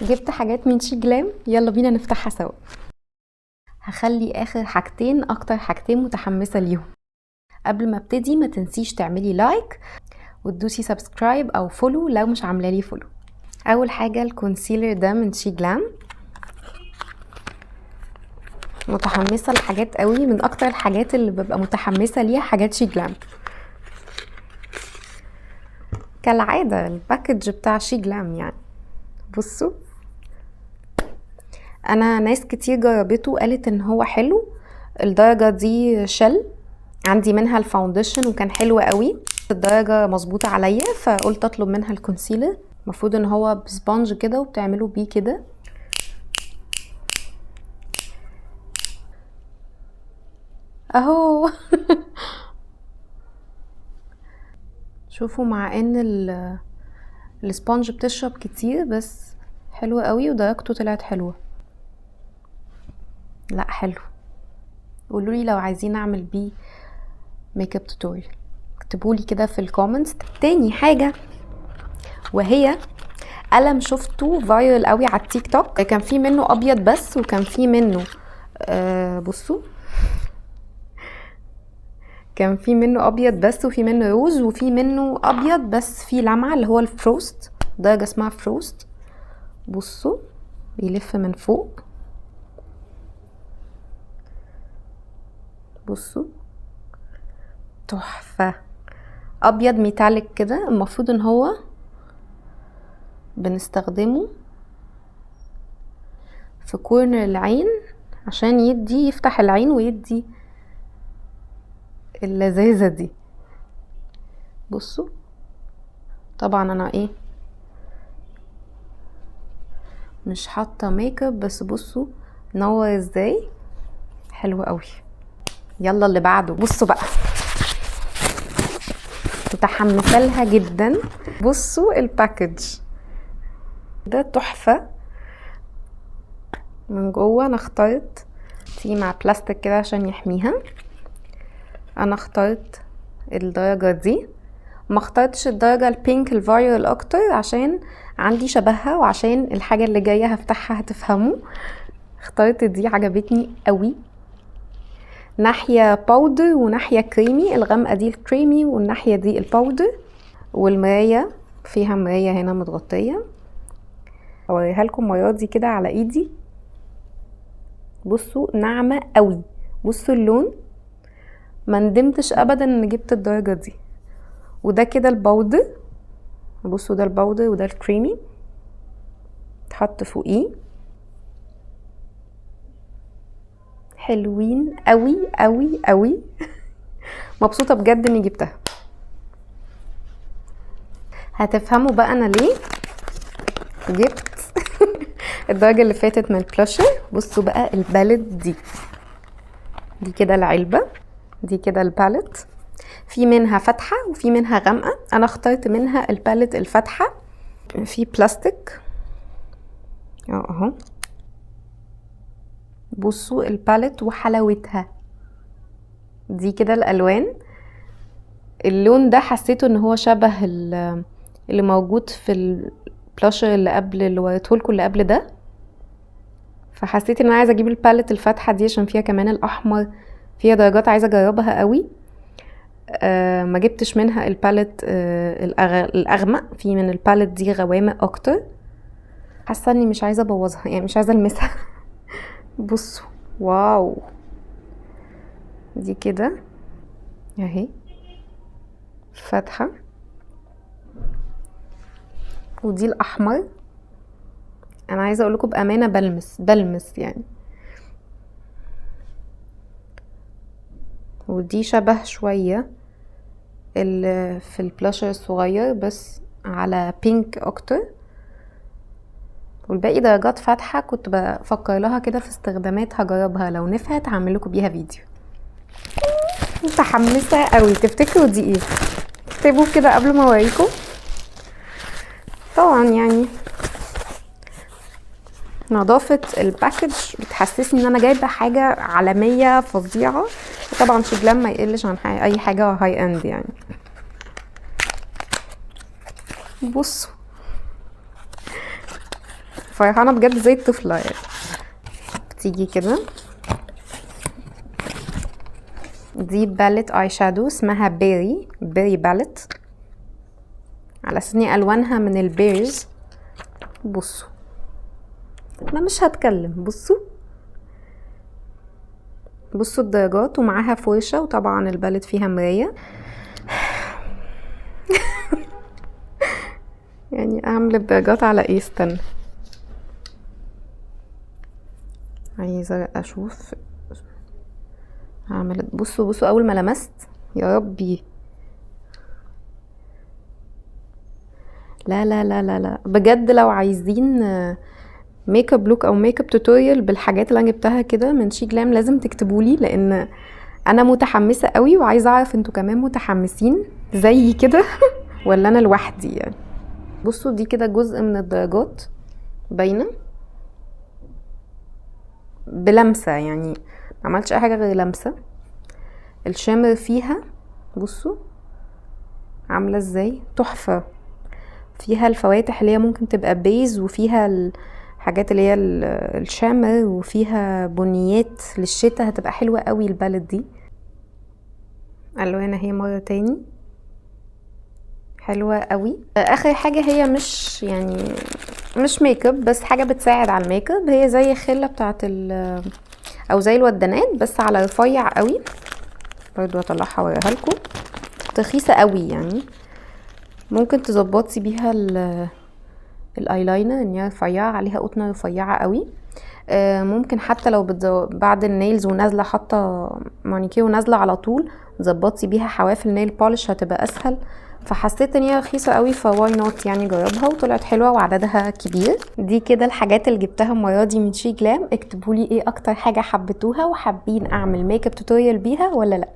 جبت حاجات من SHEGLAM، يلا بينا نفتحها سوا. هخلي اخر حاجتين اكتر حاجتين متحمسة ليهم. قبل ما ابتدي ما تنسيش تعملي like وتدوسي subscribe او follow لو مش عامله لي follow. اول حاجة ال concealer ده من SHEGLAM، متحمسة لحاجات قوي، من اكتر الحاجات اللي ببقى متحمسة ليها حاجات SHEGLAM. كالعادة ال package بتاع SHEGLAM يعني. بصوا، انا ناس كتير جربته قالت ان هو حلو. الدرجة دي shell، عندي منها ال foundation وكان حلو قوي، الدرجة مظبوطة عليا، فقلت اطلب منها ال concealer. المفروض ان هو ب sponge كده وبتعملوا بيه كده. اهو شوفوا، مع ان ال sponge بتشرب كتير بس حلو قوي، ودرجته طلعت حلوة. لا حلو. قولوا لي لو عايزين اعمل بيه makeup tutorial، اكتبوا لي كده في ال comments. تاني حاجة وهي قلم شفته viral قوي على التيك توك، كان في منه ابيض بس وكان في منه بصوا، كان في منه ابيض بس وفي منه روز وفي منه ابيض بس في لمعة، اللي هو ال frost، درجه اسمها frost. بصوا بيلف من فوق، بصوا تحفة، ابيض metallic كده. المفروض ان هو بنستخدمه في corner العين عشان يفتح العين ويدي اللذاذه دي. بصوا طبعا انا مش حاطه ميك اب، بس بصوا نور ازاي، حلو قوي. يلا اللي بعده. بصوا بقى، متحمسة لها جدا. بصوا ال package ده تحفة من جوه. انا اخترت تيجي مع بلاستيك كده عشان يحميها. انا اخترت الدرجة دي، ما اخترتش الدرجة ال pink ال viral اكتر عشان عندي شبهها، وعشان الحاجة اللي جاية هفتحها هتفهموا. اخترت دي، عجبتني قوي. ناحية powder وناحية كريمي، الغامقه دي الكريمي والناحية دي ال powder. والمرايه فيها مراية هنا متغطيه، اوريها لكم المرة دي كده على ايدي. بصوا ناعمة قوي، بصوا اللون، ما ندمتش ابدا ان جبت الدرجة دي. وده كده ال powder، بصوا ده ال powder وده الكريمي، اتحط فوقيه. حلوين قوي قوي قوي مبسوطة بجد اني جبتها. هتفهموا بقى انا ليه جبت الدرجة اللي فاتت من البلاشر. بصوا بقى ال palette دي، دي كده العلبة، دي كده ال palette، في منها فاتحة وفي منها غامقه. انا اخترت منها ال palette الفاتحة، في بلاستيك اهو. بصوا ال palette وحلاوتها، دي كده الالوان. اللون ده حسيته ان هو شبه اللي موجود في البلاشر اللي قبل، اللي وريتهولكوا اللي قبل ده، فحسيت ان انا عايزه اجيب ال palette الفاتحة دي عشان فيها كمان الاحمر، فيها درجات عايزه اجربها قوي. ما جبتش منها ال palette الاغمق، في من ال palette دي غوامق اكتر. حاسه اني مش عايزه ابوظها، يعني مش عايزه المسها. بصوا wow، دي كده اهي فاتحة، ودي الاحمر. انا عايزه اقول لكم بامانه بلمس يعني. ودي شبه شوية في البلاشر الصغير بس على pink اكتر، والباقي درجات فاتحة. كنت بفكر لها كده في استخدامات هجربها، لو نفعت هعمل لكم بيها فيديو. متحمسة قوي. تفتكروا دي ايه؟ اكتبوا كده قبل ما اوريكم. طبعا يعني نظافة ال package بتحسسني ان انا جايبه حاجة عالمية فظيعة. طبعا SHEGLAM ما يقلش عن اي حاجة high end يعني. بصوا فرحانة بجد زي الطفلة يعني. بتيجي كده، دي palette eye shadow اسمها berry، berry palette، على اساس ان الوانها من ال berries. بصوا انا مش هتكلم، بصوا بصوا الدرجات، ومعاها فرشة، وطبعا ال palette فيها مراية. يعني اعمل الدرجات على ايه؟ استنى عايزة اشوف اعمل. بصوا بصوا اول ما لمست، يا ربي، لا لا لا لا لا بجد. لو عايزين makeup look او makeup tutorial بالحاجات اللي انا جبتها كده من SHEGLAM لازم تكتبولي، لان انا متحمسة قوي وعايزه اعرف انتوا كمان متحمسين زي كده ولا انا لوحدي يعني. بصوا دي كده جزء من الدرجات باينة بلمسه، يعني ما عملتش اي حاجة غير لمسه. ال shimmer فيها بصوا عامله ازاي، تحفة. فيها الفواتح اللي هي ممكن تبقى base، وفيها الحاجات اللي هي ال shimmer، وفيها بنيات للشتا، هتبقى حلوة قوي ال palette دي. الوانها هي مرة تاني حلوة قوي. اخر حاجة هي مش يعني مش ميك اب، بس حاجة بتساعد على الميك اب، هي زي خله بتاعت او زي الودانات بس على رفيع قوي، برضو هطلعها اوريها لكم. رخيصة قوي يعني، ممكن تظبطي بيها الايلاينر ان هي رفيعة، عليها قطنه رفيعة قوي. ممكن حتى لو بعد ال nails ونازلة حاطه مانيكير ونازلة على طول ظبطي بيها حواف ال nail polish، هتبقى اسهل. فحسيت ان هي رخيصة قوي، ف why not يعني جربها، وطلعت حلوة وعددها كبير. دي كده الحاجات اللي جبتها المرة دي من SHEGLAM. اكتبوا لي ايه اكتر حاجة حبيتوها وحابين اعمل makeup tutorial بيها ولا لا.